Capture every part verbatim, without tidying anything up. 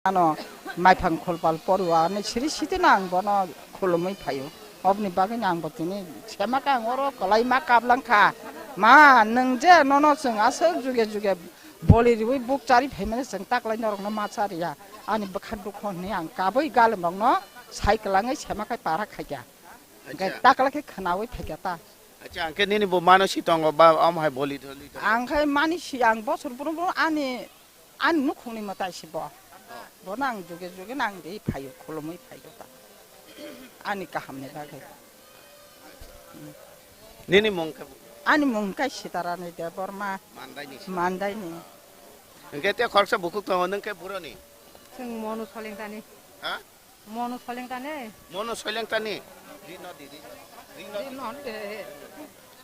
Ano maiphang khulpal porwa ni siri sitino ang bono khulumwi phaio. Oboni bagwino ang bo tini sema kha, ang oro kwlai ma kaplangkha. Ma, nwng je nono chwng aswk juge juge boli riwi buk chari phaimani chwng taklai norokno ma chariya. Ani bwkha dukho hwnwi ang kabwi galemrokno sai kwlangwi sema khai para khaikha. Hwnkhe Acha. Takla khe khwnawi phaikha ta. Acha, hwnkhe nini bo mano si tongo ba omo hai boli tholi tongo? Ang khai mani si ang bosor brum brum ani, ani nukhungni mwtai si bo. Bono ang juge juge nang di phaio, khulumwi phaio ta. Ani kahamni bagwi. Nini mung khe? Ani mung khe Sitarani Debbarma. Mandaini si? Mandaini. Hwnkhe te khoroksa bukhuk tongo, nwng khe buroni? Chwng Monu Solengtani. Ha? Mono Solengtani. Mono Solengtani. Rino di, rino. Rino di. Rino de.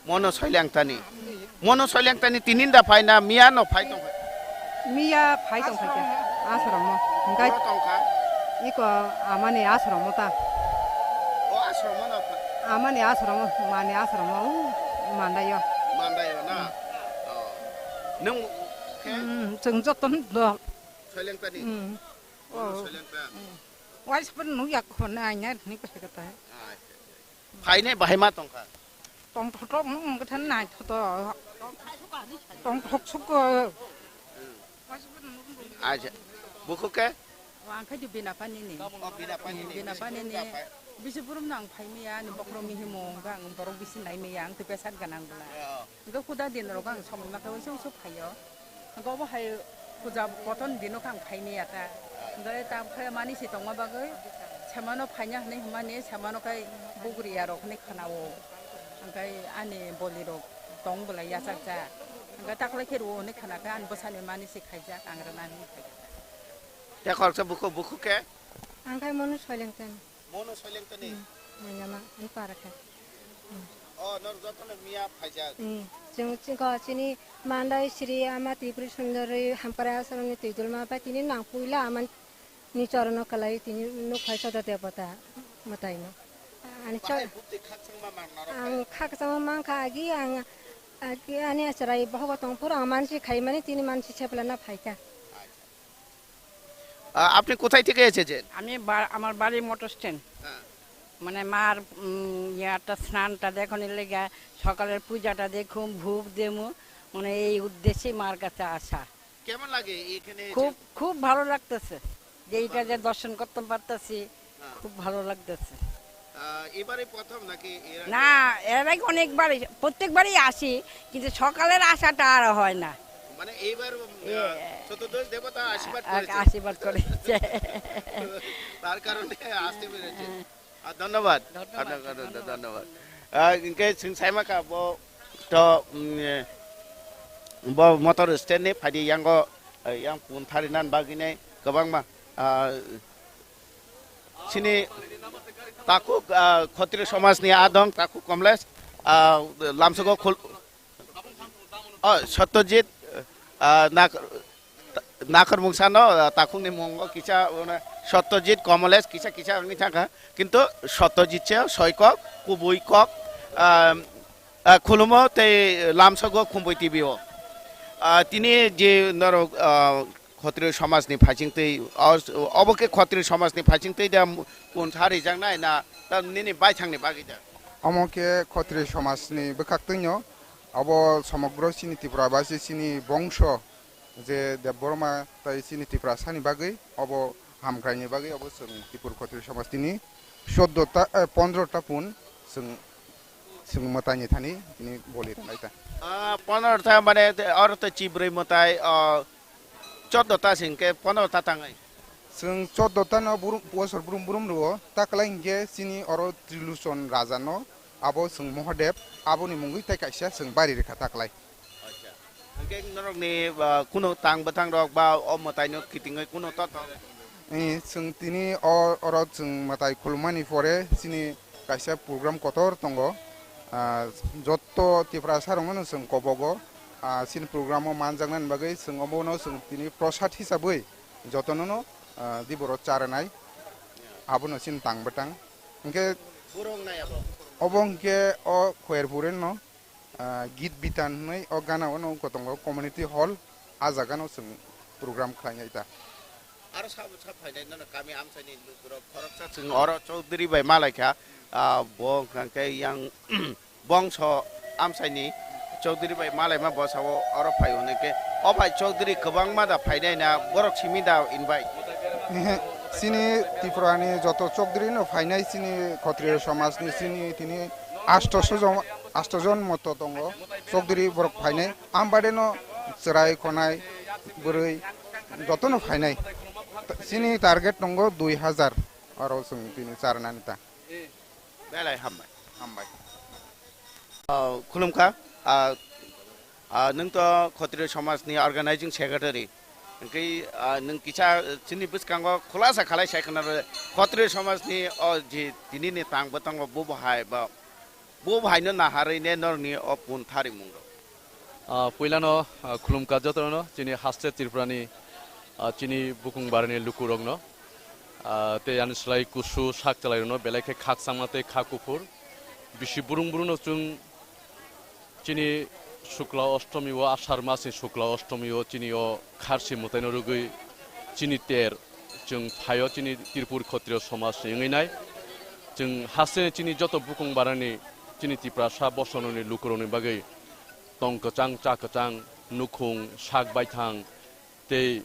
Mono Solengtani. Mono Solengtani tinin da phai na miya no phai tong phai? Miya phai tong phai khe. Asromo. Hingkai Oro tong kha? Iko amani asromo ta. O asromo no phai? Amani asromo, mani asromo, u mandayo. Mandayo na? Hmm. Oh. Nwng khe? Hmm, chwng joto no dol. Solengtani? Hmm. Mono Oh. Solengta? Hmm. Waisa pun nukya ko na anya ni ko kata. Acha, acha. Phainai bahai ma tongkha? Tong thotok nung kata nai thotok. Tong thok suk ko. Acha. Bukhuk khe? Wa ang khai di bina pani ni. Oh, bina pani ni. Bina pani ni. Bisi burum nang phai miya ni bokro mihi mo ga ang borok bisi nai miya ang tu pesat ganang bela. Oh. Hingke huda din rogo ang somoi ma khe uansuk uansuk phaio. Hingke obo hai puja kotor ni dino khe ang phaimaya ta. Hingke ta khe mani si tongma bagwi semano phaina hinwi hwnmani semano khe bugriya rok hinwi khwnao. Hingke ani boli rok tong bwlai yachakjak. Hingke taklai khe rwo hinwi khwna khe ani bwsani mani si khaijak ang rwna hinwi khaijak. Tei khoroksa bukhuk, bukhuk khe? Ang khe Monu Soileng tani. Mono Soileng tani? Hmm, Mailama, ani para khe. Hmm. Oh, nor jotono miya phaijak? Hmm, chwng, chwng ko chini Mandai Sri Ama Tripuri Sundari Hampara Asromni twi dulma bai tini nang puila ama ni chorono kwlai tini nuk phai soda debota mwtaino. Ani cho-, Bahai bukti khakchangma mang norok ang hai? Khakchangma mangkha agi ang, agi ani achrai bohogo tongphuru ang mansi khaimani tini mansi seplana phaikha. Acha. আ, আপনি কোথায় থেকে এসেছেন? আমি বা-, আমার বাড়ি motor stand. হ্যাঁ। মানে মার, উম, ইয়াটা স্নানটা দেখানোর লেগে সকালের পূজাটা দেখুম, ভোগ দেমু, মানে এই উদ্দেশ্যে মার কাছে আসা। কেমন লাগে এখানে এসে? খুব, খুব ভালো লাগতেছে যে এইটা যে দর্শন করতে পারতেছি, হ্যাঁ। খুব ভালো লাগতেছে। আহ, এবারে প্রথম নাকি এর আগে? না, এর আগে অনেকবারই, প্রত্যেকবারই আসি, কিন্তু সকালের আসাটা আর হয় না। মানে এইবার, উম, এ, আহ, চতুর্দশ দেবতা আশীর্বাদ আ-, করেছে। আশীর্বাদ করেছে। তার কারণে আসতে পেরেছে। হ্যাঁ। আহ, ধন্যবাদ। ধন্যবাদ, আপনাকে ধন্যবাদ, ধন্যবাদ। ধন্যবাদ। আহ, ইনকে সিং সাইমা কা বো তো, উম, এ, bo motor stand ni phaidi yango, eh, yang pun tharinan bagwi nai kwbangma, ah, Chini takhuk, ah, Khatriyo somajni adong takhuk Komlesh, ah, lamsogo khul-, oh, Satyajit, ah, nak-, nakhar mungsano, ah, takhukni mungo kisa, ono Satyajit, Komlesh kisa kisa wngwi thangkha. Kintu Satyajit se soikok, kubui kok, ah, ah, khulumo tei lamsogo Khumbui T V o. Ah, tini je norok, ah, Khatriyo somajni phaisingtwi, o-, obo khe Khatriyo somajni phaisingtwi da kunsa rijaknai na ta nini baithangni bagwi da? Omo khe Khatriyo somajni bwkhaktwino, obo somogro chini Tripura basi chini bongso je Debbarma tai chini Tiprasani bagwi obo hamkraini bagwi obo chwng Tripura Khatriyo somajni choddo ta, eh, pondro ta pun chwng, chwng mwtaini thani tini boli rwlaita. Ah, pondro ta mane te, oro to chibrwi mwtai, ah, Choddo ta se hwnkhe pondro ta tangwi. Chwng choddo ta no brum, bosor brum brum rwo, ta kwlai hwnkhe chini oro Triluchon raja no, abo chwng Mohadev, aboni mungwi tei kaisa chwng bari rwkha ta kwlai. Acha. Hwnkhe norokni, ah, kuno tang bwthang rok ba o mwtai no kitingwi kuno to tong? Eh, chwng tini o, oro chwng mwtai khulumani pore chini kaisa program kotor tongo. Ah, jotto Tiprasa rokno chwng kobogo. Ah, chini program o manjaknani bagwi chwng obono chwng tini prosad hisabwi jotono no, ah, diboro charanai. Abono chini tang bwtang. Hwnkhe Borok nai abo? Obo hwnkhe o Khoyerpur no, ah, Git Bitan hwnwi o gana o no tongo community hall, ah jaga no chwng program khlainai ta. Aro sabo sa phainai nono kami amchaini lukurok khoroksa chwng oro Chaudhary bai malaikha, ah, bo hwnkha khe yang bongso amchaini Chaudhary bai malaima bosao oro phai hwnwi khe o bai Chaudhary kwbangma da phainai na borok simi da invite? Ehe, chini Tripurani joto Chaudhary no phainai chini Khotriyo somajni chini tini asto jon, asto jon moto tongo Chaudhary borok phainai. Ambadeno chwrai khonai bwrwi jotono phainai. Chini target tongo dui hajar, aro chwng tini charnani ta. Belai hambai. Hambai. Ah, khulumkha. Ah, ah, nwng to Khotriyo somajni organizing secretary. Hwnkhe, ah, nwng kisa, ah, chini bwskango khulasa khalai sai khna rw, Khotriyo somajni o je tinini tang bwtango bo bahai ba Bo bahaino naharwi ne norokni o pun tharimung rok. Ah, puilano, ah, khulumkha jotono chini haste Tripurani, ah, chini bukung barani lukurokno, ah, tei ani slai kusu sak chalairokno belai khe khakchangma tei kha kuphur. Bisi burung burungno chwng chini Shukla Ostomi o, Ashar masni Shukla Ostomi o chini o kharsi mwtaino rwgwi chini ter chwng phaio chini Tripur Khotriyo somajni wngwi nai. Chwng hasteni chini joto bukung barani chini Tiprasa bosononi lukurokni bagwi tong kwchang, cha kwchang, nukhung, sak baithang tei,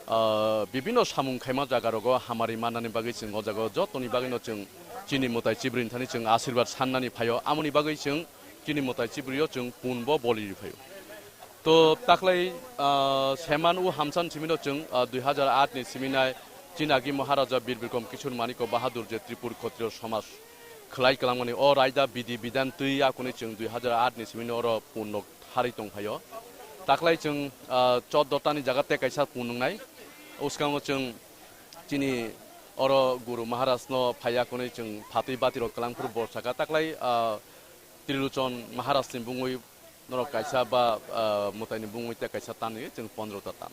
ah, bibinno samung khaima jaga rogo hamari mannani bagwi chwng o jaga o jotoni bagwino chwng chini mwtai chibrwini thani chwng asirwad sannani phaio. Amoni bagwi chwng chini mwtai chibrwio chwng punbo boli riphaio. To taklai, ah, seman u hamsan simino chwng, ah, dui hajar aat ni siminai chini agi Maharaja Bir Bikram Kishore Manikya Bahadur je Tripur Khotriyo Somaj khwlai kwlangmani o raida bidi bidan twi yakuni chwng dui hajar aat ni simino oro punno harwi tongphaio. Taklai chwng, ah, choddo tani jaga tei kaisa pun wngnai. Uskango chwng chini oro Guru Maharaj no phaiya kwnwi chwng phatwi bati rok kwlangphuru bor saka. Taklai, ah, Trilochon Maharaj ni bungwi norok kaisa ba, ah, mwtai ni bungwi tei kaisa tan ni chwng pondro ta tan.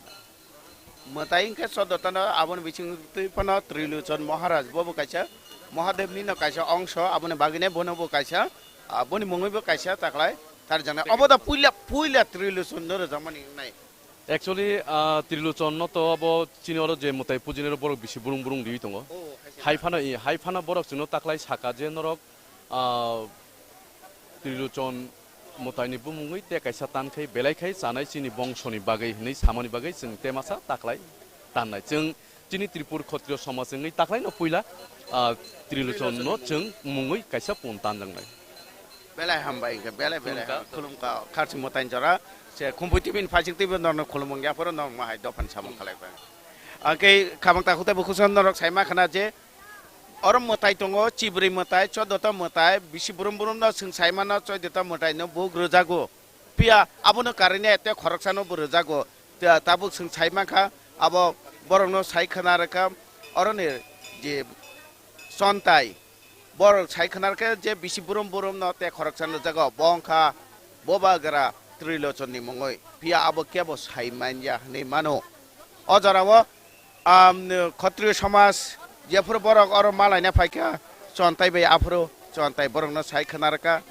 Mwtai hwnkhe choddo ta no, aboni bising twi phano Trilochon Maharaj bobo kaisa Mahadev ni no kaisa ongso, aboni bagwi ne bono bo kaisa, ah, boni mungwi bo kaisa taklai tarjana. Obo da puila, puila Trilochon no rwjakmani wngnai. Actually, ah, Trilochon no to abo chini oro je mwtai pujinai rok borok bisi burung burung riwi tongo. Oh, hai se. Hai phano, i, hai phano borok chwngno taklai saka je norok, ah, Trilochon mwtai ni bumungwi tei kaisa tan khai belai khai chanai chini bongso ni bagwi hinwi samani bagwi chwng tei masa taklai tannai. Chwng chini Tripur Khotriyo somaj wngwi taklai no puila, ah, Trilochon no chwng mungwi kaisa pun tanjaknai. Belai hambai hwnkhe, belai, belai khulumkha, ham-, khulumkha, kharchi mwtai jora. Se Khumpui T V ni phaising twibo norno khulumung yaphoro norma hai dophani samung khalai bai. Angkhe khabang takhuk tei bukhuk song norok sai ma khna je oro mwtai tongo, chibrwi mwtai, choddo ta mwtai, bisi burum burum no chwng sai mano, choddo ta mwtai no buk rwjago. Phiya abono karine tei khoroksa no bo rwjago. Ta-, tabuk chwng sai mankha, abo borok no sai khna rwkha, oroni je chontai, borok sai khna rwkhe je bisi burum burum no tei khoroksa nukjago, bo wngkha Bobagra Trilochon ni mungwi, phiya abo kebo sai manya hinwi mano. O jora o, um, Khotriyo somaj jephuru borok oro malaina phaikha, chontai bai aphuru chontai borok no sai khna rwkha.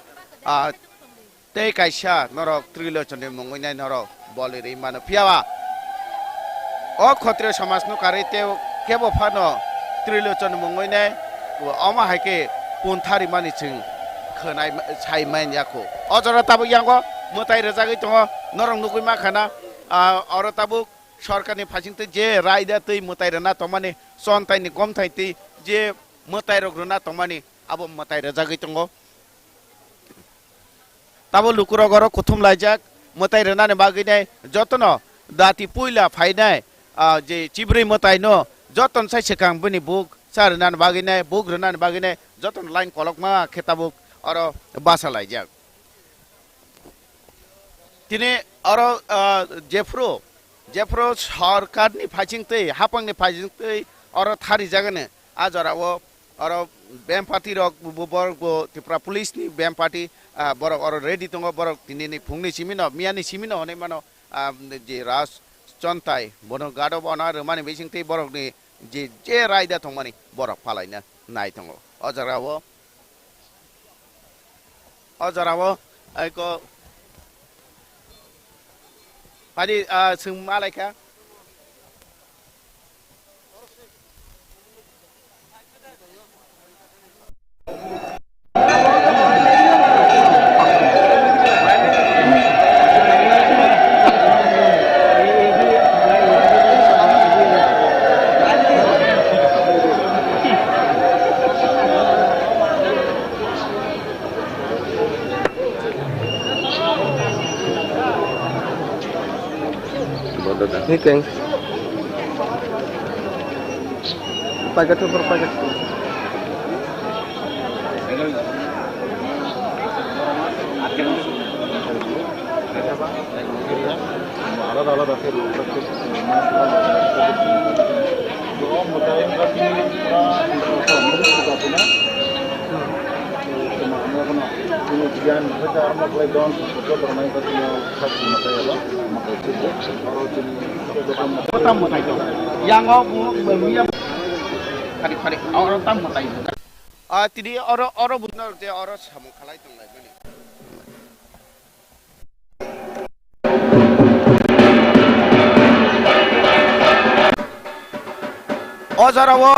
Ah, Tei kaisa norok Trilochon ni mungwi nai norok boli rwi mano. Phiya ba o Khotriyo somaj no karwi tei kebo phano Trilochon ni mungwi nai omo hai khe puntha rimani chwng khwnai, sai man ya kho. O jora tabuk yango mwtai rwjagwi tongo, norok nugwi ma khana, ah, oro tabuk sorkar ni phaising twi je raida twi mwtai rwna tongmani, chontai ni gomthai twi je mwtai rok rwna tongmani, abo mwtai rwjagwi tongo. Tabo lukurok oro kuthum laijak, mwtai rwnani bagwi nai jotono dati puila phainai, ah, je chibrwi mwtai no jotono sai swkang bini buk cha rwnani bagwi nai, buk rwnani bagwi nai jotono line kolokma khe tabuk oro basa laijak. Tini oro, ah, jephru, jephru sorkarni phaising twi, hapangni phaising twi oro tharijagani, ah, jorao oro bempati rok bo, bo, borok bo Tripura Police ni bempati, ah, borok oro ready tongo, borok tinini phungni simi no, miyani simi no hwnwi mano, ah, je Raj Chontai, bono guard of honor rwmani bising twi borokni je, je raida tongmani borok palaina nai tongo. O jagao, o jorao, ai ko, padi, ah, chwng ma laikha. Hiting. Packet to packet. Alada alada. Tam mwtai tong. Yang o bu, bu, yang. Kari, kari, oro tam mwtai. Ah, tini oro, oro buno je oro samung khalai tong lai mani. O jora o.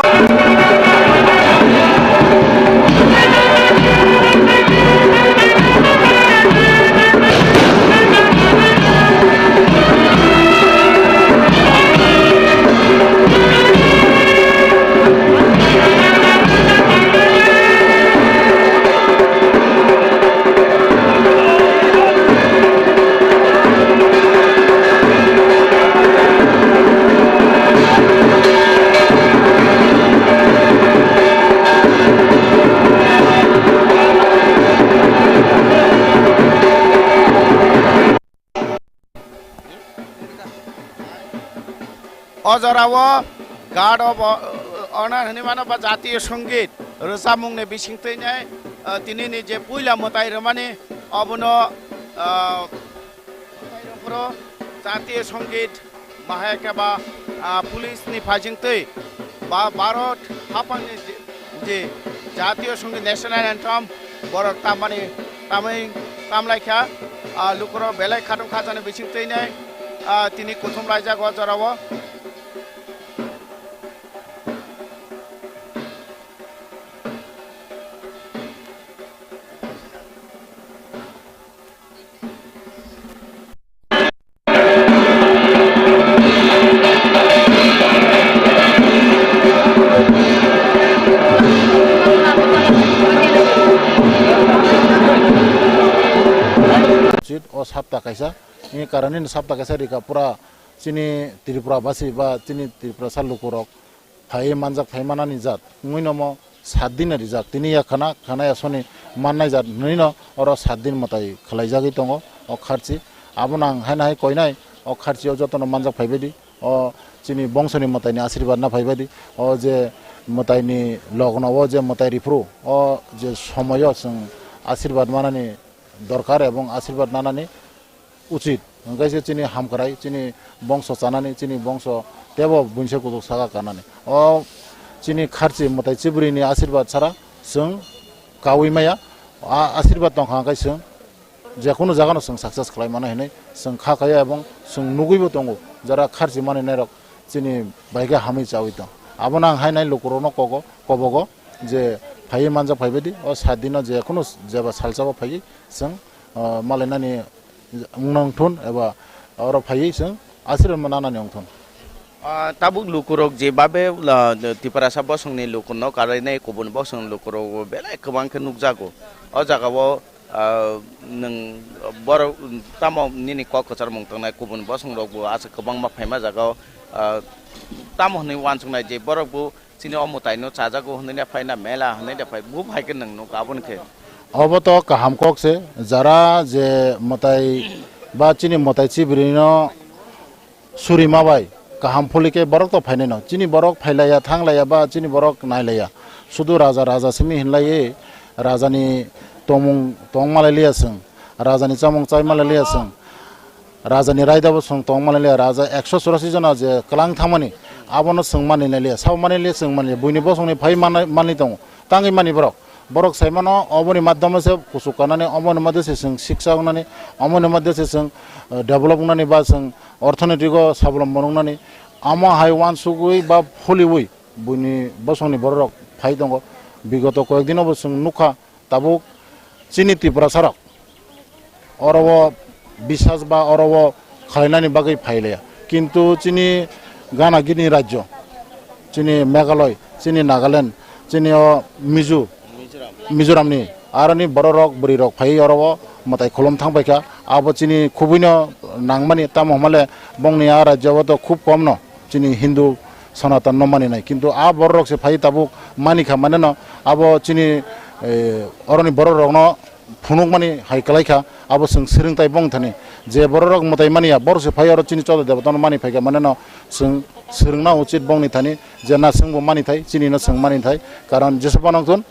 O jora o God of Honor hwnwi mano ba jatiyo songit rwchapmungni bisingtwi nai, ah, tini ni je puila mwtai rwmani obono, ah, Phuru jatiyo songit bahai khe ba, ah, police ni phaijingtwi ba Bharat haphangni je, je jatiyo songit national anthem borok tamani tamwi tamlai kha, ah, lukurok belai khatung khajani bisingtwi nai, ah, tini kuthum laijak o jora o. Chit o sapta kaisa, ni karon ni sapta kaisa rika pura chini Tripura basi ba chini Tripura sa lukurok phaiwi manjak phai manani jat wngwi nomo sat din rijak. Tini ya khana, khana ya soni mannai jat hwnwi no oro sat din mwtai khwlaijagwi tongo o kharchi. Abono ang haino hai koinai o kharchi o jotono manjak phaibaidi, o chini bongsoni mwtaini asirwad na phaibaidi, o je mwtaini logno o je mwtai riphuru o je somoyo chwng asirwad manani dorkar ebong asirwad nanani uchit, hwnkhe se chini hamkrai, chini bongso chanani, chini bongso tebo buinsa kuchuk saka kanani. O chini kharchi mwtai chibrini asirwad sara chwng kaui maya. A asirwad tongkha hwnkhe chwng jekunu jagano chwng success khlai mano hinwi chwng kha kaya ebong chwng nugwibo tongo, jara kharchi manwi nairok chini baikhe hamwi chaui tong. Abono ang hainai lukurokno kogo, kobogo je phaiwi manjak phaibaidi o sat dino jekunu jeba salsao phaiwi chwng, ah, malainani wngna wngthun eba oro phaiwi chwng asirwad mananani wngthun. Ah, tabuk lukurok je babe, ah, Tiprasa bosongni lukurno karainai kubun bosongni lukurok belai kwbang khe nukjago. O jagao, ah, nwng borok tamo nini kok kwcharmung tongnai kubun bosongrokbo aswk kwbangma phaima jagao, ah, tamo hwnwi uansuknai je borokbo chini o mwtaino chajago hwnwi le phaina mela hwnwi le phai, bo phai khe nwng nuk aboni khe. Obo to kaham kok se, jara je mwtai ba chini mwtai chibrino suri ma bai kaham phuli khe borok to phainai no. Chini borok phailaiya, thanglaiya ba chini borok nailaiya. Sudu raja, raja simi hinlaiwi rajani tongmung tong malai liya chwng, rajani chamung chai malai liya chwng. Rajani raida bo chwng tong mani liya, raja ekso churasi jona je kwlang thangmani, abono chwng mani nai liya, sabo mani liya, chwng mani liya, buini bosongni phai manai, manwi tongo, tangwi mani borok. Borok sai mano, oboni madhyamo se kuchuk kanani, oboni madhye se chwng siksa wngnani, oboni madhye se chwng, eh, develop wngnani ba chwng orthonoitiko sabolombo wngnani, amo hai uansugwi ba pholiwi buini bosongni bororok phai tongo. Bigoto koyek dino bo chwng nukha, tabuk chini Tiprasarok oro o bisas ba oro o khlainani bagwi phai laya. Kintu chini gana gini rajyo, chini Meghalaya, chini Nagaland, chini o Mizo, Mizoramni aroni bororok, bwrwirok phaiwi oro o mwtai khulum thang paikha. Abo chini khubui no nangmani, tamo hwnmale bongni a rajyo o to khub kom no chini Hindu Sanatan no maninai, kintu a borok se phai tabuk manikha mane no abo chini, eh, oroni borok rok no phunukmani hai kwlaikha, abo chwng swrwngtai bongni thani. Je bororok mwtai manya, borok se phai oro chini Chodo Debotano mani phaikha, mane no chwng swrwngna uchit bongni thani, je na chwngbo mani thai, chini no chwng mani thai, karon jesa phano thun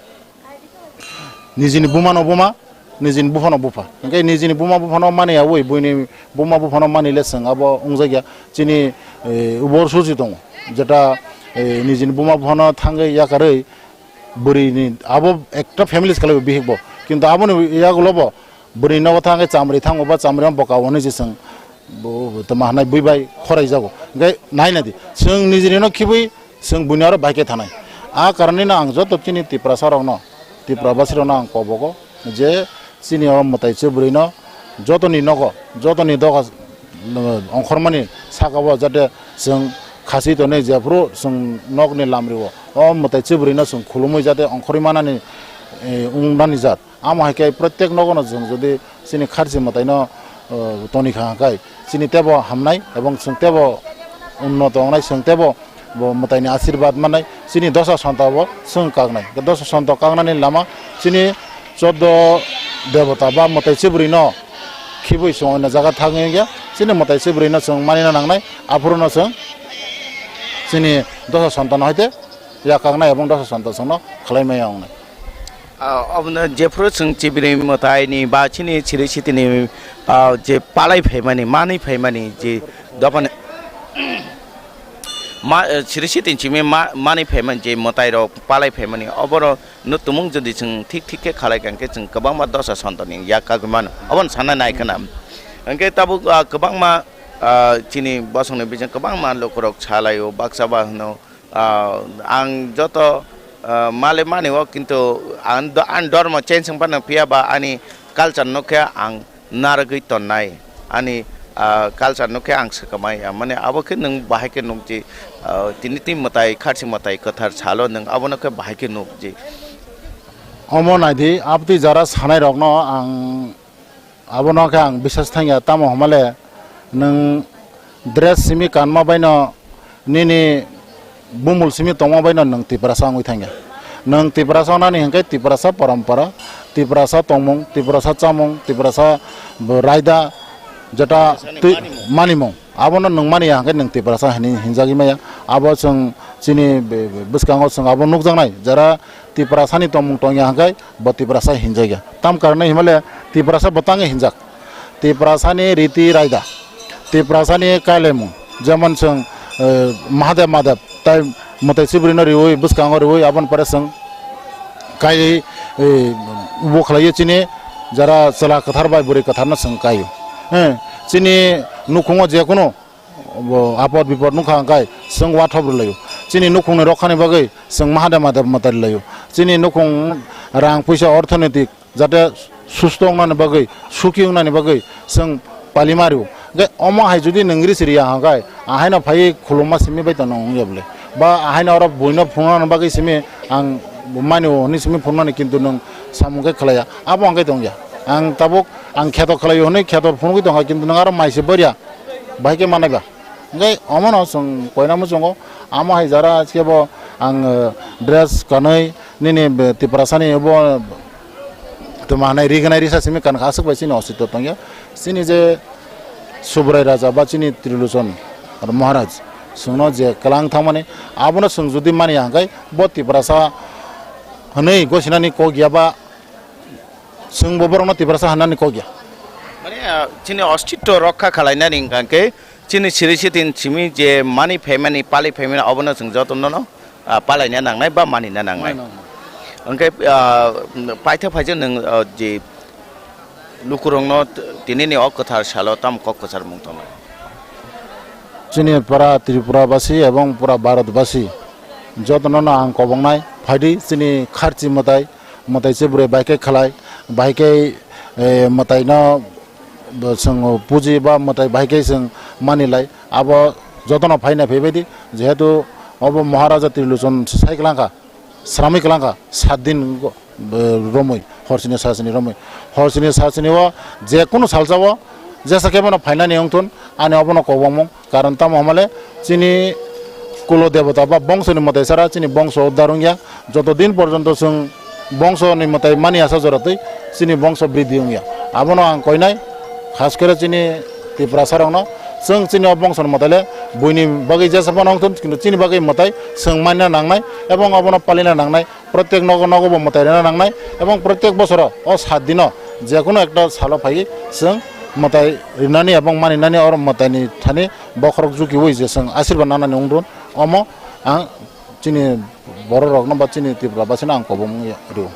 nijini buma no buma, nijini bupha no bupha. Hwnkhe nijini buma bupha no mani yaui, buini buma bupha no mani le chwng abo wngjakya. Chini, eh, ubor susi tongo, jeta, eh, nijini buma bupha no thangwi yakarwi, bwrwini abo ekta family se khlaibo bihik bo, kintu aboni yagulo bo bwrwini nogo thang khe chamri thango ba chamri boka hwnwi se chwng bo tongma hwnwi bui bai khorai jago. Hwnkhe nai nai di, chwng nijini no khibui chwng buini aro bai khe thanai. A karonwi no ang joto chini Tiprasa rok no, Tipra basi rok no ang kobogo je chini o mwtai chwbwrwi no jotoni nogo, jotoni doga, uh, ongkhormani saka o jate chwng khasi tonwi jephuru chwng nokni lamrio o mwtai chwbwrwino chwng khulumwi jate ongkhorwi manani, eh, wngnani jat. Amo hai khe protek nogono chwng jodi chini kharchi mwtaino, uh, toni kha hwnkhe chini tebo hamnai ebong chwng tebo unnoto wngnai, chwng tebo bo mwtaini asirwad mannai, chini dosa sonta bo chwng kaknai. Dosa sonta kaknani lama chini choddo debota ba mwtai chwbwrwino khibui chwng oino jaga thangwi wngya, chini mwtai chwbwrwino chwng manina nangnai, aphuruno chwng chini dosa sonta no haite yakaknai ebong dosa sonta chwngno khlai maya wngnai. Ah, obono jephuru chwng chibini mwtaini ba chini siri sitini, ah, je palai phaimani, manwi phaimani je dophani ma, eh, siri sitini simi ma, manwi phaimani je mwtairok palai phaimani, obono no tumung jodi chwng thik thik khe khalai kha hwnkhe chwng kwbangma dosa sontoni yak kagwi mano, obono sana nai khna. Hwnkhe tabuk, ah, kwbangma, ah, chini bosongni bising kwbangma lukurok salaio, baksa ba hwno, Ah, ang joto, ah, male mani o, kintu ang do-, ang dormo change wng phano phiya ba ani culture no khe ang narwgwi tonnai, ani, ah, culture no khe ang swkamai, ah, mane abo khe nwng bahai khe nukji, ah, tini tini mwtai kharchi mwtai kwthar salo nwng abono khe bahai khe nukji. Omo naidi, aboni jara sanai rokno ang Abono khe ang bisas thangya, tamo hwnmale nwng dress simi kanma baino, nini bumul simi tongma baino nwng Tiprasa wngwi thangya. Nwng Tiprasa wngnani hwnkhe Tiprasa parampara, Tiprasa tongmung, Tiprasa chamung, Tiprasa bo raida, jeta Tiprasani twi-, manimung. Manimung. Abono nwng mani ya hwnkhe nwng Tiprasa hinwi hinjagwi maya. Abo chwng chini be-, be-, bwskango chwng abo nukjaknai, jara Tiprasani tongmung tongya hwnkhe bo Tiprasa hinjakya. Tam karonwi hinmale Tiprasa bo tangwi hinjak. Tiprasani riti raida, Tiprasani kailaimung, jemon chwng, eh, Mahadev Mahadev tai mwtai chibwrwino riwi, bwskango riwi, aboni pore chwng kaiwi, eh, bo khlaiwi chini jara chwla kwthar bai bwrwi kwtharno chwng kaio. Eh, chini nukhungo jekunu bo apod bipod nukha hwnkhe chwng wathop rwlaio. Chini nukhungni rokhani bagwi chwng Mahadev Mahadev mwtai rwlaio. Chini nukhung rang puisa orthonoitik jate susto wngnani bagwi, suki wngnani bagwi chwng palima rw. Hwnkhe omo hai jodi nwng risi riya hwnkhe, ahaino phaiwi khulumma simi bai tongno wngya bwle. Ba ahaino oro buino phunuknani bagwi simi ang mani o hwnwi simi phunuknani, kintu nwng samung khe khlaiya. Abo hwnkhe tongya. Ang tabuk ang kheto khlaio hwnwi kheto phunugwi tongkha, kintu nwng aro mai se barya. Bahai khe manai ba. Hwnkhe omono chwng koina muchungo, amo hai jara kebo ang, eh, dress kanwi nini be Tiprasani bo tuma hanai rignai risa simi kankha aswk bai chini osito tongya. Chini je Subrai Raja ba chini Trilochon Maharaj chwngno je kwlang thangmani, abono chwng jodi mani ya hwnkhe bo Tiprasa hwnwi gosinani kok ya ba chwngbo borokno Tiprasa hwnani kok ya. Mane, ah, chini ostitto rokha khalainani hwnkha khe chini siri sitin simi je mani phaimani, pali phaimani, obono chwng jotono no, ah, palaina nangnai ba manina nangnai. Manina nangnai. Hwnkhe, ah, paitha phaijak nwng, ah, je lukurokno t-, tinini o kwthar salo tamo kok kwchar mung tongo? Chini pura Tripura basi ebong pura Bharat basi jotono no ang kobongnai, phaidi chini kharchi mwtai, mwtai se bwrwi bai khe khlai, bai khe, eh, mwtai no bo chwng puji ba mwtai bai khe chwng mani lai, abo jotono phaina phaibai di, jehetu obo Maharaja Trilochon sai kwlangkha, sramwi kwlangkha, saat din go-, eh, romwi, hor sini saat sini romwi, hor sini saat sini o je kunu salsa o Jesa khe bono phainani wngthun, ani obono kobongmung. Karon tamo hwnmale chini kulo debota ba bongso ni mwtai sara chini bongso uddar wngya. Joto din porjonto chwng bongso ni mwtai mani asa jora twi chini bongso bridhi wngya. Abono ang koinai, khas kore chini Tiprasa rokno, chwng chini o bongso ni mwtai le buini bagwi jesa phano wngthun, kintu chini bagwi mwtai chwng manna nangnai ebong obono palina nangnai. Protek nogo nogo bo mwtai rwna nangnai, ebong protek bosoro o sat dino jekunu ekta salo phaiwi chwng mwtai rinani ebong maninani oro mwtaini thani bokhorok jukiwi je chwng asirba nanani wngdun, omo ang chini bororokno ba chini Tripura basino ang kobong wngya rw.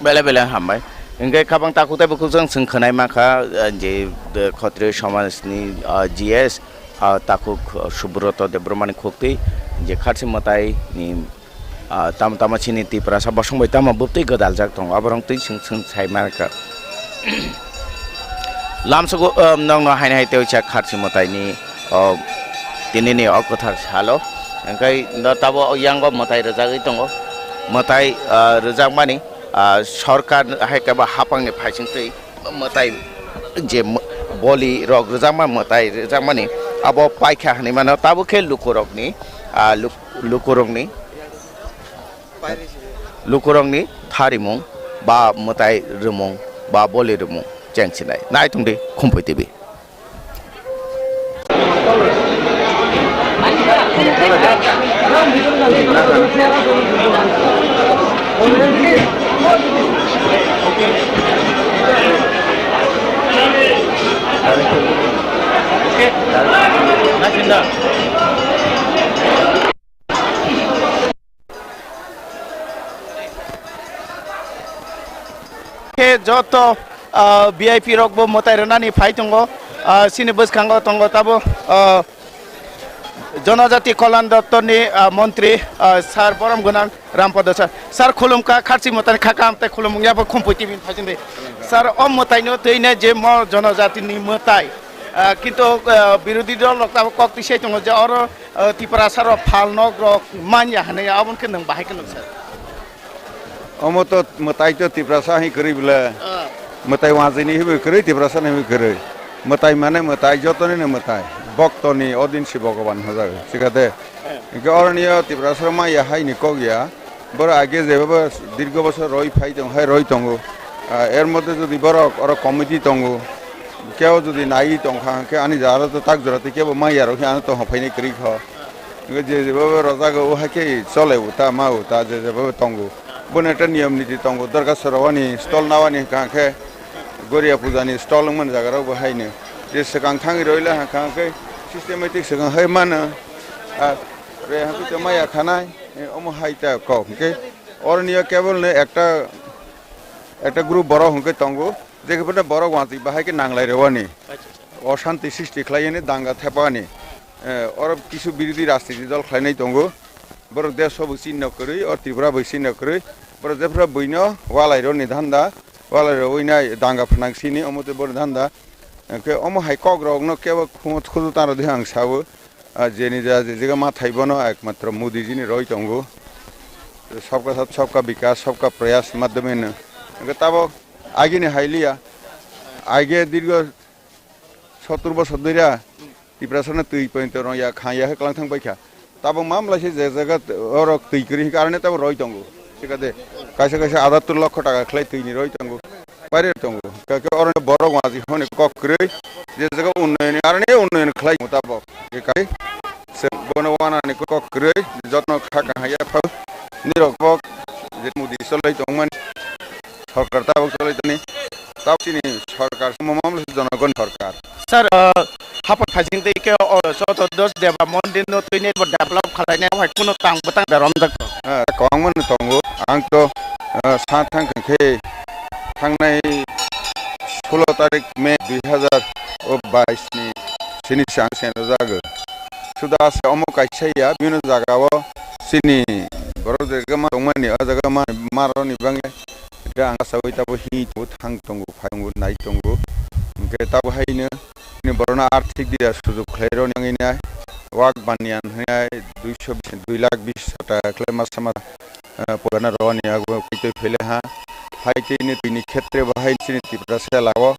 Belai belai hambai. Hingke kabang takhuk tei bukhuk jang chwng khwnai mankha, eh, je, eh, Khatriyo somajni, ah, G S, ah, takhuk, ah, Subroto Debbarmani khuktwi je kharchi mwtai ni, ah, tamo tamo chini Tiprasa bosong bai tamo bwtwi gwdaljak tongo, aborok twi chwng chwng sai mankha. Lamsogo, ah, nokno haino hai tei uaisa kharchi mwtaini, oh, tinini o kwthar salo, hingke no tabo yango mwtai rwjagwi tongo, mwtai, ah, rwjakmani. Ah, sorkar hai khe bo hapangni phaising twi mwtai je mw-, boli rok rwjakma mwtai rwjakmani abo paikha hinwi mano, tabuk khe lukurokni, ah, luk-, lukurokni, lukurokni tharimung ba mwtai rwmung ba boli rwmung chengsinai. Nai tongdi Khumpui T V. Khe joto, ah, V I P rok bo mwtai rwnani phai tongo, ah, chini bwskango tongo tabo, ah, Jonojati Kolyan Doptorni, ah, montri, ah, sir borom gwnang Rampada sir. Sir, khulumkha, kharchi mwtaini kha kaham tei khulumung yabo Khumpui T V ni phaising de. Sir, o mwtaino twino je mo jonojatini mwtai, ah, kintu, ah, birodhi dol rok tabo kok twi sai tongo je oro, ah, Tiprasa rok phal nok rok manya hinwi, aboni khe nwng bahai khe nwng sir. Omo to mwtai to Tiprasa hai kwrwi bwle. Ah. Mwtai wanjwini hibo kwrwi, Tiprasa ni hibo kwrwi. Mwtai mane mwtai, jotoni no mwtai. Boktoni odin si Bhogoban hojago. Sikha de. Eh. Hingke oroni o Tiprasa ma ya hai ni kok ya. Boro age jebabo dirgo bosor roi phai tong hai roi tongo. Ah, er moddhe jodi borok oro committee tongo. Keo jodi nai tong kha, hingke ani jara to tak jora tei kebo ma ya rok ano to hophaini kwrwi kho. Hingke je jebabo rojago o hai khe chole uta ma uta je jebabo tongo. Bono ekta niyom niti tongo, dorga sorowani stol nawani hwnkha khe Goria puja ni stol wngmani jaga rok bo haino. Je swkang thangwi roila hwnkha khe systematic swkang hai mano. Ah, re hwnkhe to maya khanai, eh, omo hai ta kok hwnkhe oroni o cable ni ekta, ekta group borok hwnkhe tongo, je khe borok wanti bahai khe nanglai rowani. Acha, acha. Oshanti sristi khlaiyani danga thepani. Eh, oro kisu birodhi rajniti dol khlainai tongo. Borok desh bo chini no kwrwi, o Tripura bo chini no kwrwi. Borok jephru buino walai roni dhanda, walai rowui nai danga phnang sini, omo tei boni dhanda. Hwnkhe omo hai kok rok no kebo khumu thudu tang rw di ang sao. Ah, jeni ja je jaga ma thai bono ekmatro Modi ji ni roi tongo. Sabka sath, sabka bikas, sabka prayas madhyame no. Hwnkhe tabo agini hai liya. Age dirgo sottor bosor dhoriya Tiprasano twi pointo rong ya kha ya khe kwlang thang paikha. Tabuk mamlai se je jaga oro twi kwrwi hwnkhe aroni tabuk roi tongo. Thik ase? Kaisa kaisa adattor lokho taka khlai twi ni roi tongo. Pairwi tongo. Khe khe oro borok waji hwnwi kok kwrwi je jaga unnoyon aroni unnoyon khlai tabuk. Khe kai se bono wanani kok kwrwi jotno kha kahaya phal nirok bok je Modi solai tongmani. Sorkar tabuk cholai tani. Tabuk chini sorkar se mamlai se jonogon sorkar. Sir, uh, hapang phaising tei khe o Chotuddhosh Deba Mondir no twi ni bo develop khalai nai hai kuno tang bwtang da romjak to. Ah, kwbangma no tongo. Ang to, ah, sa thang khe thangnai sulo tarik May dui hazar bais ni sini se ang se no jago. Suda ase omo kaisa ya bino jaga o chini borok je ma tongmani o jaga ma, ma roni bangwi. Hingke ang achawi tabo hini tongo, thang tongo, phai tongo, nai tongo. Hingke tabo haino bini borokno arthik diya sujuk khlai roni wngwi nai. Wak banyan hwnai duiso bis, dui lakh bis hajar taka khlai masa masa, eh, pogana roni ago kaitwi phele ha. Hai tei ni twi ni khetre bo hai chini Tiprasa lao.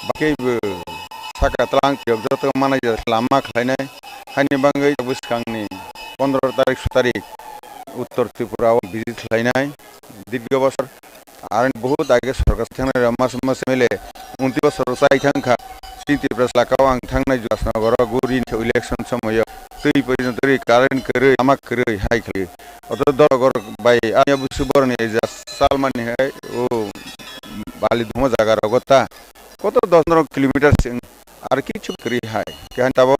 Bakhe bo saka tlang tiyok joto manai jat lama khlainai. Haini bagwi bwskangni pondro tarik, so tarik Uttor Tripura o visit khlainai dirgho bosor. Ar bahut age sorkar thangnai rok mas mas M L A unti bosor chai thang kha. Chini Tripura saka o ang thangnai Juasnagar o guri election somoyo twi porjonto ri current kwrwi, lama kwrwi hai khlai. Oto dorogor bai ani busu boroni eja salmani hai o bali dhumo jaga rogo ta. Koto dos pondro kilometer sing ar kichu kwrwi hai. Kehan tabo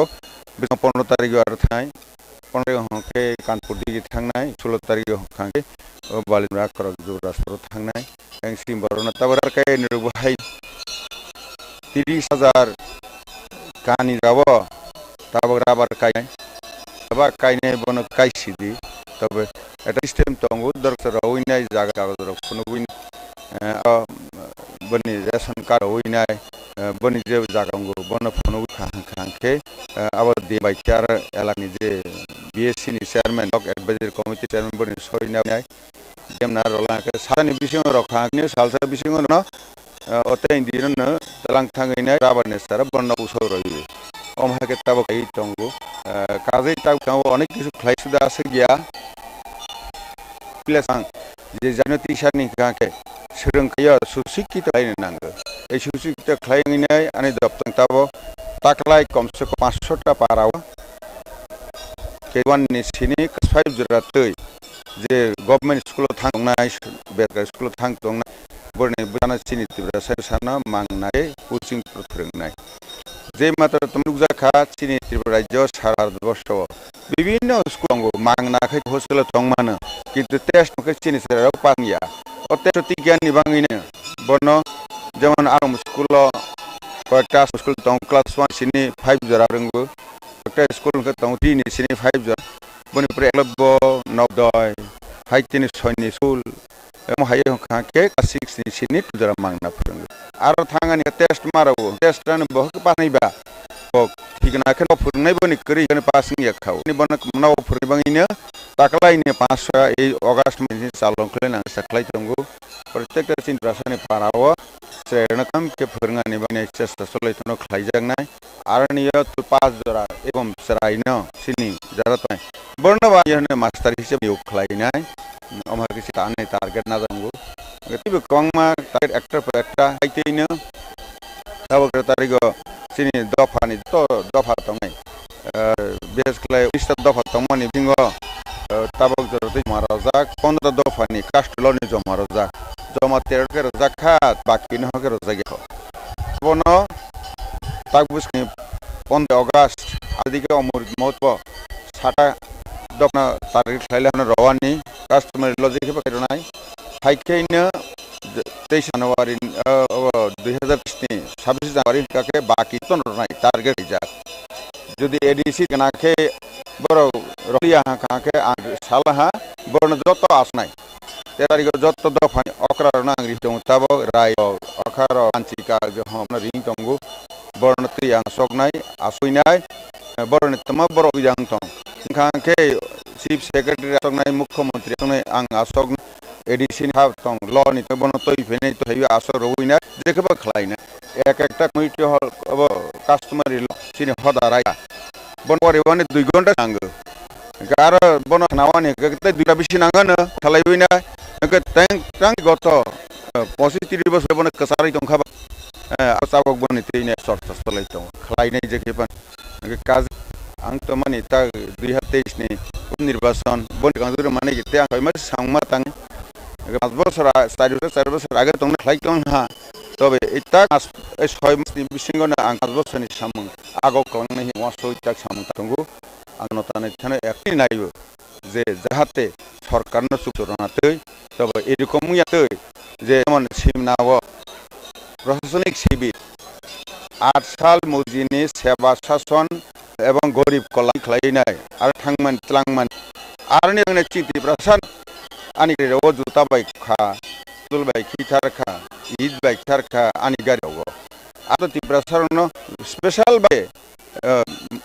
bising pondro tarik o ar thangnai. Pondro tarik hwnkhe Kanpur digi thangnai, sulo tarik hwnkhe o Balibra Korokjura soro thangnai. Ang sini borokno tabok rwkha nirok bo hai tiris hajar kani jabo tabok rubber kainai. Rubber kainai bono kaisidi. Tobe eta system tongo, dorksa rok winai jaga kagoz rok phunugwi, eh, o, boni ration card winai, eh, boni je jaga wngo bono phunugwi kha hwnkha hwnkhe, eh, abo de bai char elakni je B S C ni chairman, block advisory committee chairman boni soi nai. Jemna rwla khe sani bisingo rok kha, kini salsa bisingo no, eh, o tei indi no tlang thangwi nai rubber ni sara bono usok rwi. Om hai khe tabok kai tongo. Eh, kajai tabok tongo, onek kisu khlai suda aswk ya. Pila sang je jano tisa ni kha khe swrwng kaiyo susikito khlai nango. Ei susikito khlai nai ani doptang tabo taklai komse kom panch sho ta para o. K one ni sini class five jora twi je government school o thang tongnai, berkar school o thang tongnai, borni bwsano chini Tripura sai bwsano mangnai coaching phwrwngnai. Je matra tamo nukjak kha chini Tripura rajyo sara Bharat borsho o bibhinno school tongo, mangna khe hostel o tongmano, kintu test khe chini chwrairok pass wngya. O test o tikyani bagwino bono jemon Arom school o koyekta school tongo class one sini five jora phwrwngo. Koyekta school hwnkhe tongo three ni sini five jora. Boni pore Eklavya, Navodaya, hai tini Saini school. Omo hai hwnkha khe class six ni sini two jora mangna phwrwngo. Aro thangani test maro, test ani bo khe pass nai ba. Bo thikna khe no phwrwngnai boni kwrwi khe pass wngya kha. Ni bono no phwrwngwi bagwino taklaini panch sho ei August mai ni chalon khlai nang sa khlai tongo. Protekta chini brasani para o chwrairokno kaham khe phwrwngnani bagwi chesta cholai tono khlaijaknai. Aroni o tu pas jora ebom chwraino chini jara tongnai. Borno ba yone master hisab niyok khlainai. Omo hai khe se ta ani target najango. Teibo kwbangma target ekta por ekta hai teino. Tabok tarigo chini dophani joto dopha tongnai. Eh, bises khlai unis ta dopha tongmani bingo, eh, tabok jora tei joma rojak, pondro ta dophani cast law ni joma rojak. Joma tero khe rojak kha, baki no khe rojak ya kho. Bono tak bwskango pondro August, adike Omor Mohotbo sata dophano target khlai lai hwnwi rowani customary law je khe bo kaironai. Hai khe no teis January, eh, o dui hazar teis ni sabbish January hwnkha khe baki ton rwnai target rijak. Jodi A D C gana khe borok roliya hwnkha khe ang salaha borokno joto asnai. Te tariko joto dophani okra rokno ang ri tongo tabok rai rok okra rok anchika je hom no ring tongo borokno twi ang soknai aswinai borokni tama borok yang tong. Hwnkha khe Chief Secretary asoknai, Mukhyamantri asoknai ang asok A D C ni ha tong, law ni twi bono twi phinai twi asok rwui na je khe bo khlai na. Ek ekta community hall abo customary law chini hoda rai. Bono pore boni dui ghonta nango. Hwnkhe aro bono khnawani hwnkhe tei duita bisi nango no khlaiwi na. Hwnkhe teng tang goto, eh, pochish tris bosor bono kwcharwi tongkha ba. Eh, abo tabok boni twi ne chorcha cholai tongo. Khlainai je khe ban. Hwnkhe kaj-, ang to mani ta dui hazar teis ni up nirbachon, boni kangjuro mani te ang koima samung ma tang. Hwnkhe panch bosor a-, char bosor, char bosor age tongna khlai tong ha. Tobe ita mas, ei soi mas ni bisingo no ang panch bosor ni samung ago kwlangnai hinwi uansuk tak samung ta tongo. Ang no tanai thani ekni naibo. Je jahate sorkarno chukchorona twi, tobo erokom wngya twi, je jemon simna o prosasonik sibir, aat sal mojini seba sason ebong gorib kolai khlainai, aro thangmani twlangmani, aroni wngna chini Tiprasa ani gari o juta bai kha, tul bai khithar kha, it bai khithar kha ani gari rogo. Ato Tiprasa rokno special bai, ah,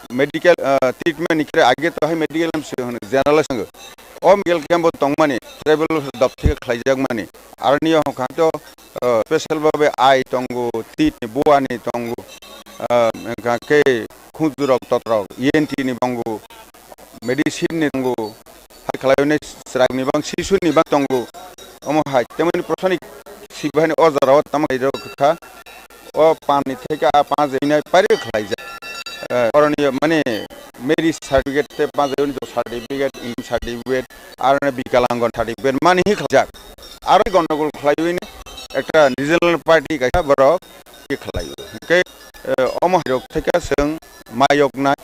medical, ah, treatment ni khe age to hai medical se hono general sango. O medical camp bo tongmani tribal dopthike khlaijakmani. Aroni hokha to, ah, special babe ai tongo, tit ni buani tongo. ah, hwnkha khe khunjurok totrok E N T ni tongo, medicine ni tongo, hai khlaiwi chwraini bang sisuni bang tongo. Omo hai tamani proshasnik sibahani o jora o tamo khlai rok kha. O pan ni theke a panch ni paire khlaijak. Eh, oroni mane marriage certificate te panch ni certificate, income certificate, aro ni Bikalangon certificate mani hi khlaijak. Aro gondogol khlaiwi ni ekta regional party kaisa borok ki khlai. Hwnkhe, eh, omo hai rok theke chwng mayok nai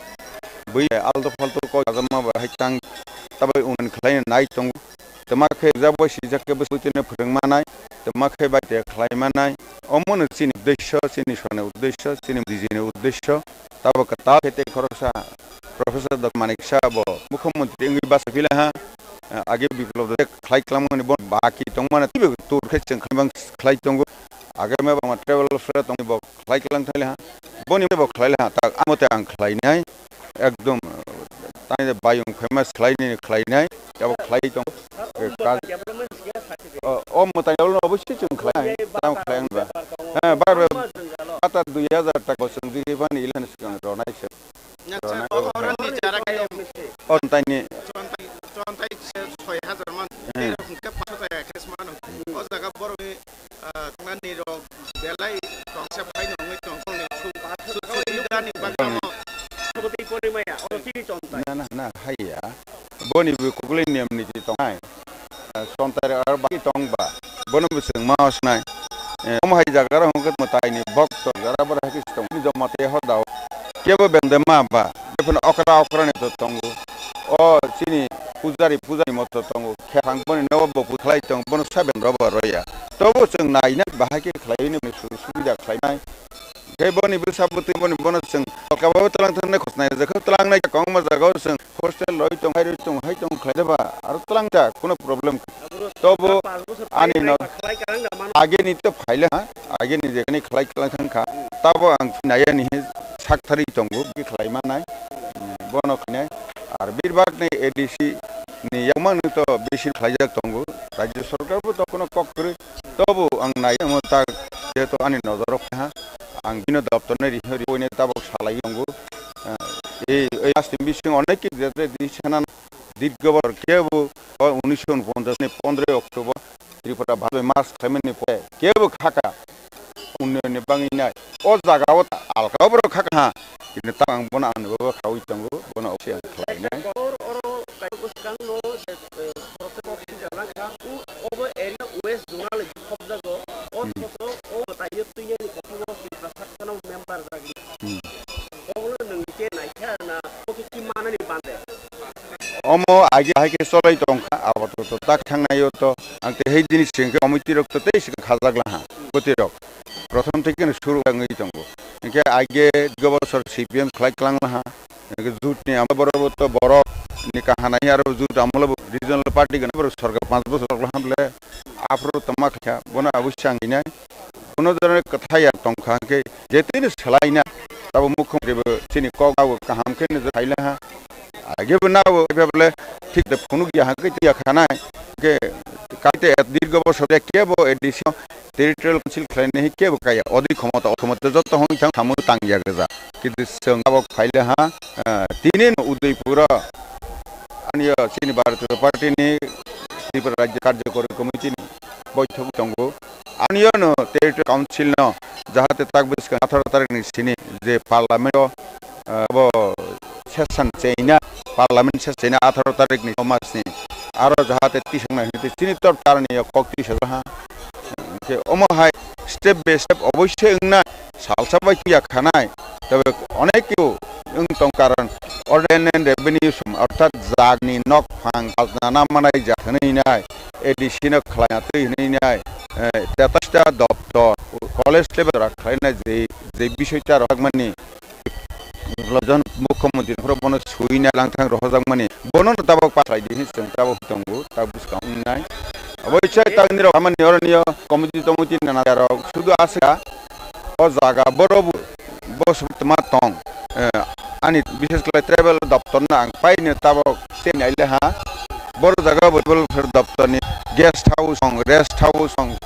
bui alto falto ko jama ba hai tang tabai unan khlai nai tongo. Tama khe jabo sijak khe bwswitino phwrwng manai, tama khe bai te khlai manai. Omo no chini uddesho, chini sona uddesho, chini dijini uddesho. Tabo kwtal khe tei khoroksa Professor Doctor Manik Saha bo Mukhyamantri wngwi basa pila ha. Age Biplop de khlai klamani bo baki tongmani twibo tur khe chwng khlai bang khlai tongo. Age me bangma travel fare tongwi bo khlai klang thai ha. Boni bo khlai ha, tak amo te ang khlai nai. Ekdom, tani de bayung famous khlai ni khlai nai. Abo khlai tong. Eh, ka-, o, o mwtai lo obo si chwng khlai nai. Tam khlai ang ba. He, bar bar. Ata dui hazar taka chwng di bani ilan swkang ronai se. Acha, oro ni jara khe. O tani. Chontai, chontai se soi hazar man. Hmm. Tei rok hwnkhe paso jaya khe se mano. O jaga borok ni, ah, thangnani rok belai tongsa phai nongwi tong tong ni su-, su-, subida ni bagwi. Hmm. Abo tei pore maya, oro tini chontai. Na, na, na, haiya. Boni bo kugulini niyam niti tongnai. Ah, chontai rok aro baki tong ba. Bono bo chwng ma osnai. Eh, omo hai jaga rok hwnkhe mwtai ni bokto jara bwrwi hai khe se tongo. Bini joma tei hor dao. Kebo bende ma ba. Jephano okra okra ni to tongo. O chini pujari pujari moto tongo. Khe ang boni nogo bo bwkhlai tongo. Bono saben roba roya. Tobo chwng naina bahai khe khlai ni su-, subida khlainai. Khe boni bwsa bwtwi boni bono chwng tolka babo twlang thang nai khosnai. Jekhe twlang nai kongma jaga o chwng hostel roi tong, hai roi tong, hai tong khlai ba. Aro twlang ta, kuno problem. Tobo ani no age ni to phaila ha, age ni jekani khlai klang thang kha. Tabo ang naya ni sak thari tongo, bi khlai manai. Bono khnai. Ar birbak ni A D C ni yakmang ni to bisi khlaijak tongo. Rajya sarkar bo to kuno kok kwrwi. Tobo ang nai mo ta jeto ani nojoro ha. Ang bino doptor ni riho riho ni tabok salai tongo. Eh, ei, ei last bising onek ki jete di senan dirgho bor kebo o unisho unponchas ni pondroi October Tripura bhai mas khlaimani pore kebo khaka unnoyon ni bangwi nai. O jaga o alka o borok khaka ha. Kini ta ang bono ang bo khawi tongo, bono oksi ang khlai nai. Oro, oro kaisa bwskang no, eh, protest kok sijak lang kha. U, obo area West Zonal khobjago. O Hmm. photo o tayo tuiyani kok o Tripura Sakchano member jagwi. Hmm. Obo nwng khe naikha na, o khe ki manani bande? Omo age hai khe cholai tongkha, apatot tak thangnaio to ang tei hai jini sengkhe committee rok to tei sika khajak laha, committee rok prothom theke no suru wngwi tongo. Hinkhe age dui bosor C P M khlai klang laha, hinkhe jut ni amo borok to borok ni kahana hi aro jut amolo regional party gana borok sorkar panch bosor laha bole aphuru tongma kha bono abo sanginai. Bono jora kwthai ya tongkha hinkhe je tini swlaina tabo mukhyamantri bo chini kok abo kaham khe nw khaila ha. Age bo nabo ebe bole thik de phunuk ya hake ya khanai. Ke kaite dirgo bosor ya kebo A D C territorial council khlainai kebo kaya. Odi khomota, o khomota joto hong thang thamu tang ya gaja. Kintu seng abo khaila ha, eh, tini no Udaipur o ani o chini Bharatiya Party ni Tripura Rajya Karjakori Committee ni boithok tongo. Ani o no Territory Council no jahate tak bwskang atharo tarik ni sini je Parliament o, ah, bo session cheina, Parliament session cheina atharo tarik ni mas ni aro jahate tisang nai hinwi chini tor tarani kok tisa ha. Ke omo hai step by step oboishe wngna salsa bai tuya khanai. Tebe onek kiu wng tong karon ordinary revenue sum orthat jagni nok phang khajna na manai jak hinwi nai. A D C no khlaina twi hinwi nai, eh, teta sita doptor, college level rak khlaina je, je bisoi ta rok mani, jon mukhyamantri phoro bono suina langthang rohorjakmani, bono no tabok pathai di hinwi chwng tabok tongo, tabok bwskang wngnai. Oboisai tangni rok amani oroni o committee tomiti nana rok sudu aswka o jaga boro bo, bo tma tong, eh, ani bishes khlai tribal doptor no ang paino tabok se naile ha. Boro jaga bo welfare doptor ni guest house tong, rest house tong,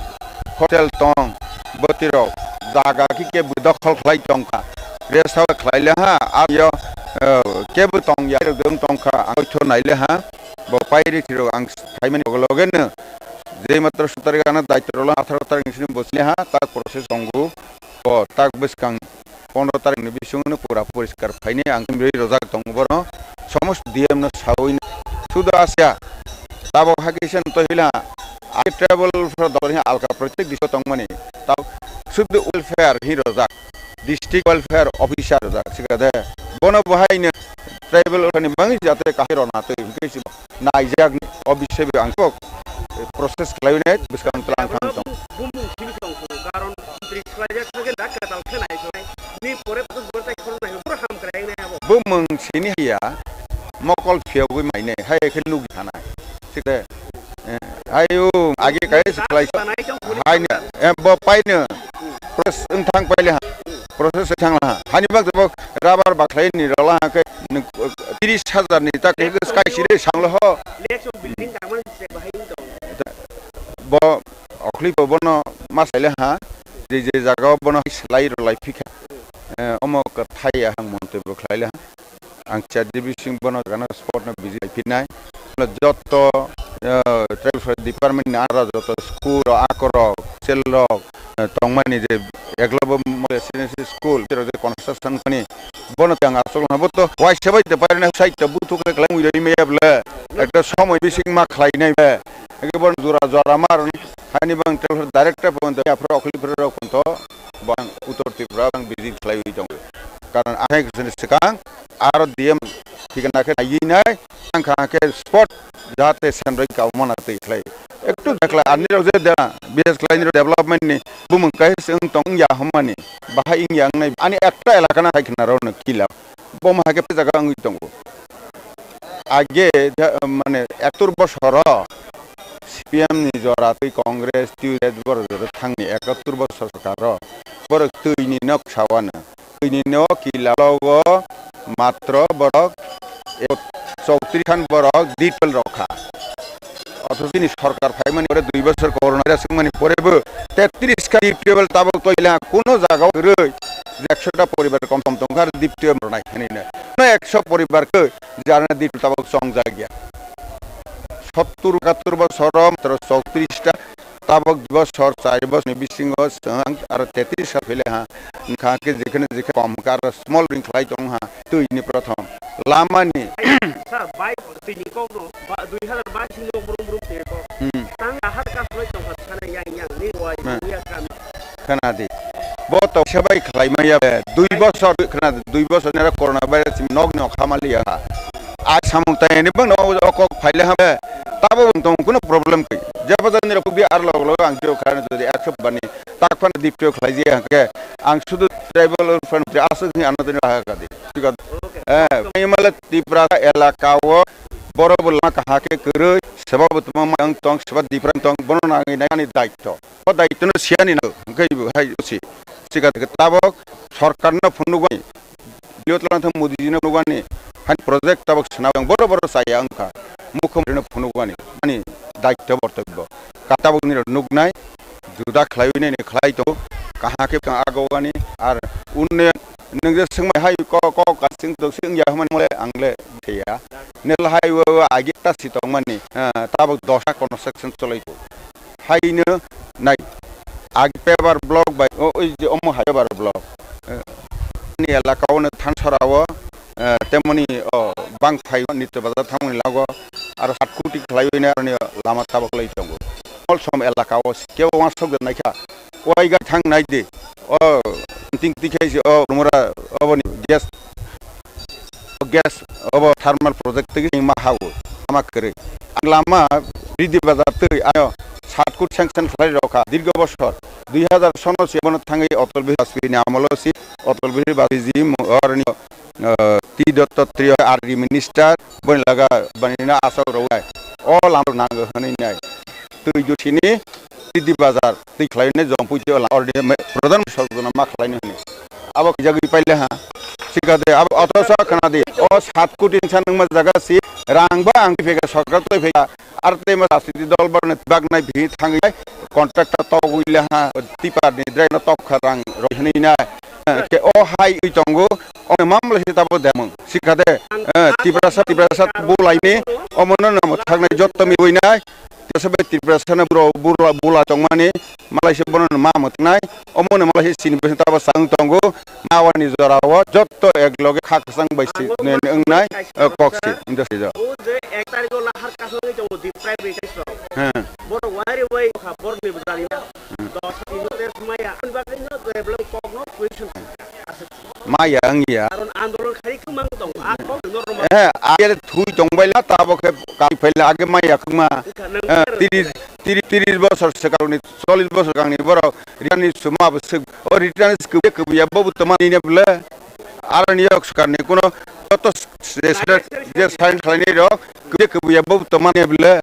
hotel tong, bwtwi rok jaga khe kebo dokhol khlai tongkha. rest house khlai le ha, ang yo, eh, kebo tong ya, rok dong tong kha, ang tho nai le ha, bo pairi thiro ang phaimani loge no, je matro sutari gana daitro lo atharo tarik ni sini bosle ha, tak process tongo, bo tak bwskang pondro tarik ni bisingo no pura poriskar phaini ang ri rojak tongo bono, somosto D M no sawi sudo asya, tabok hakhe se to hila, ake tribal for dol hi alka protek diso tongmani, tab sudo welfare hi rojak. District Welfare Officer jak sikade. Bono bo haino tribal ni bangwi jate kahai rona twi hwnkhe si naijakni o bisai bai ang kok process khlaiwi nai bwskang tlang thang tong. Bumung simi tong kho, karon tris khlaijak khe dak katal khe nai khlai. Ni pore patus bortai khorok nai pura ham krai nai abo. Bumung sini hiya mokol phiyogwi mai nai hai khe nugwi thanai. Sikde. Eh, ayo, agi kai se khlai. Hai ne, eh, bo pai ne. Process wng thang pai le ha. Process wng thang la ha. Hani bak bo rubber ba khlai ni rw la ha khe, tris hajar ni ta khe sky sire sang lo ho. Bo okhli bo bono ma sai le ha. Je je jaga o bono slai rw lai phi kha. Eh, omo kwthai ya hang mon te bo khlai le ha. Ang chat G P sing bono gana sport no busy lai phinai. Joto, eh, tribal department ni ara joto school rok, ako rok, sel rok, eh, tongmani je Eklavya Model Residential School, je rok je construction khani, bono tang asok na bo to wai sebai te pairina site to buthuk khe khlai mui roi meya ble. Ekta somoi bising ma khlai nai be. Eke bon jora jora mar ni, hani bang tribal director pon to, ya pro okhli pro rok pon to, bang Uttor Tripura bang busy khlai ui tong. Karon ahai kwchwni swkang aro D M thikna khe naiwi nai, ang kha khe spot jahate senroi kauma na twi khlai. Ektu dakla ani rok je da, bises khlai ni development ni bumung kai se wng tong ya hwnmani, bahai wng ya wngnai. Ani ekta elaka na hai khna rok no kila, bo ma hai khe jaga wngwi tongo. Age ja-, mane ektur bosoro C P M ni jora twi Congress twi red boro jora thangni ekattur bosor sarkar ro borok twi ni nok sawano. Twi ni nok kila logo matro borok chowtris khan borok deep well rokha. Othocho chini sorkar phaimani pore dui bosor corona virus wngmani pore bo tetris khan deep well tabok toila kuno jaga o kwrwi ekshota poribar kom kom tongkha deep well rwnai hinwi no. No ekso poribar khe jarna deep well tabok chongjak ya. Sottur ekattur bosor o matro chowtris ta tabok dui bosor char bosor ni bisingo chwng aro tetris kha phile ha. Wngkha khe jekheno jekhe kom kha aro small ring khlai tong ha twi ni prothom lama ni. Sir, bike twi ni kok no ba, dui hazar bais ni kok brum brum twi kok. Hmm. Tang ahar ka khlai tong kha sana yang yang ni wai Hmm. Yang kami. Khana di. Bo to sebai khlai maya be. Dui bosor khana di. Dui bosor nera corona virus nok nok hamali ya. Ai samung tai ni bang no o kok phaile ha be. Tabo tong kuno problem kai. Jaba jani rok bi ar log log ang jio khana di ekso bani. Tak phan di pyo khlai je ha ke. Ang sudu tribal friend asuk ni ano tini ha ka di. Thik ase. Eh, Himala Tripura elaka o boro bo lama kaha khe kwrwi, seba bo tongma ang tong, seba different tong, bono nangwi nai ani daityo. O daityo no siya ni nang, hwnkhe bo hai si. Sika tabok sorkar no phunuk wani, Liyot lang thang Modi ji no phunuk wani, hani project tabok swnam boro boro chaya wngkha, mukhyamantri no phunuk wani, ani daityo bortobyo. Ka tabok nini rok nuknai, juda khlaiwi nini khlai tongo, kaha khe tong agogani, ar unnayan nwng je swngmai hai kok, kok kasing tok sing ya hwnmani mole ang le theya. National highway o agi ta si tongmani, ah, tabok dosa construction cholai tongo. Haino nai, agi paver block bai, o, oi je omo hai paver block. Eh, ni elaka o no thansora o, eh, temoni, o, bang phai nitya bazar thangmani lago, aro sat koti khlaiwi nai aroni lama tabok lai tongo. Mol som elaka o kebo wansok naikha, waiga thang nai di, o, ting tikhai se, o, rumura, oboni gas, gas, obo thermal project tigi ma hao, ama kwrwi. Ang lama Ridi Bazar twi ano sat koti sanction khlai rokha, dirgo bosor, dui hazar sono se bono thangwi Atal Bihari Vajpayee ni amolo si, Atal Bihari Vajpayee ji mo-, aroni, eh, T Dattatreya R D minister, boni laga bani na asok rok nai. O lama nango hwnwi nai. Twi jo sini Ridi Bazar twi khlai ne jong pui twi la ordi me-, pradhan sojona ma khlai ne hwnwi. Abo kijagwi paile ha. Sikade abo otosa khana di. O sat koti insan nangma jaga si rang ba ang phega sorkar toi phega. Ar te ma sasti dol bar ne bag nai bhi thang contractor to guile ha. Tipar ni drai no tok kha rang roi hwnwi nai. Eh, ke o hai wi tongo, o mamla se tabo demung. Sikade, eh, Tiprasa, Tiprasa bulaini, omono namo thagnai jotto mi winai. Tiprasa bai Tiprasa na buro bula, bula tongmani, malai se bono ma motnai, omono malai se sini bese tabo sang tongo, mawani jora o jotto ek loge kha khasang bai se ne, ne wngnai, eh, kok se, inda se jo. O je ek tarikh o lahar kasong ni tongo deprived retailers rok. He. Borok wari wai kha, borok ni bwjal ya. Hmm. Dos tin test maya. Ani bagwi no, eh, belai kok no question. Maya wngya. Karon andolon khai kwmang tong, a kok no rwma. Eh, age thui tongbaila, tabo khe kai phaila, age maya kwma. Wngkha nang Eh, khe tiris, tiris, tiris bosor swkangni, chollish bosor swkangni borok return ni suma bo swk, o return ni swk, kwbwi ya bobo tongmani ne bwle. Aroni yok swkangni kuno joto s-, s-, je side, je sign khlainai rok, kwbwi kwbwi ya bobo tongmani ne bwle.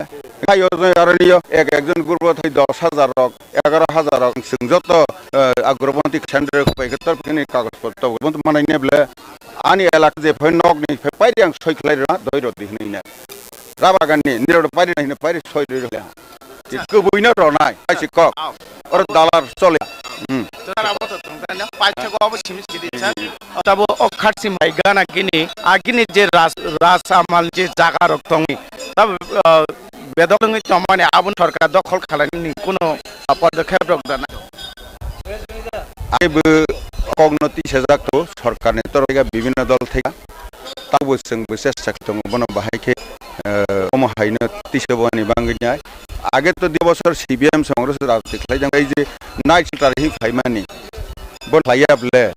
Ayo aroni yok ek, ekjon group o thai dos hajar rok, egaroh hajar rok, chwng joto, eh, Agromonti Centre bai khe tor phikini kagoj potro bo manai ne bwle. Ani elaka je phai nok ni phai pairi ang soi khlai rwna doi rodi hinwi nai. Rabagan ni nirok pairi nai hinwi pairi soi rwi rwle. Ki kwbui no ronai, ai si kok. Oro dalar chole. Hmm. Tara abo to tong tane, paithago abo simis gidi sa. Tabo o kharsi mai gana gini, agini je ras, ras amal je jaga rok tongi. Tabo, ah, bedok wngwi tongmani aboni sorkar dokhol khlainani kuno, ah, podokkhep rok dana. Aibo kokno tisajak to sorkarni toroiga bibhinno dol thaiga. Tabo chwng bo chesta khlai tongo bono bahai khe, eh, omo haino tisaboni bangwi nai. Age to di bosor C P M songrok se rajniti khlaijak, ei je night shelter hi phaimani. Bo khlaiya bwle.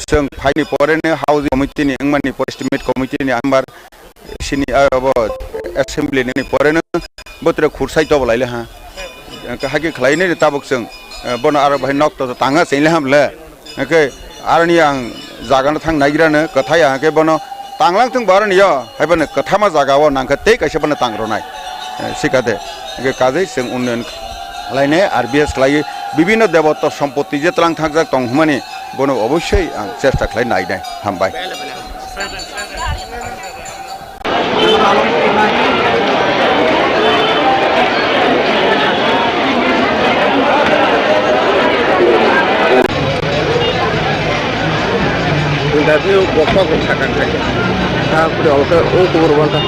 Chwng phaini pore no housing committee ni wngmani pore estimate committee ni member sini abo assembly ni pore no botre khursai to bwlai le ha. Hake khlai ni tabuk chwng, eh, bono aro bahai nok to tanga cheng le ha bwle. Hake aroni ang jaga no thang naigra no kwthai hake bono tanglang thung bo aroni yo hai bono kwthama jaga o nang khe tei kaisa bono tang rwnai. Eh, sikade hake kajai chwng unnoyon khlai ne R B S khlai bibhinno deboto sompotti je tlang thang jak tong hwnmani bono obossoi ang chesta khlai nai nai. Hambai. Interview boksa boksa kan khai. Ta pura oke o kubur banta.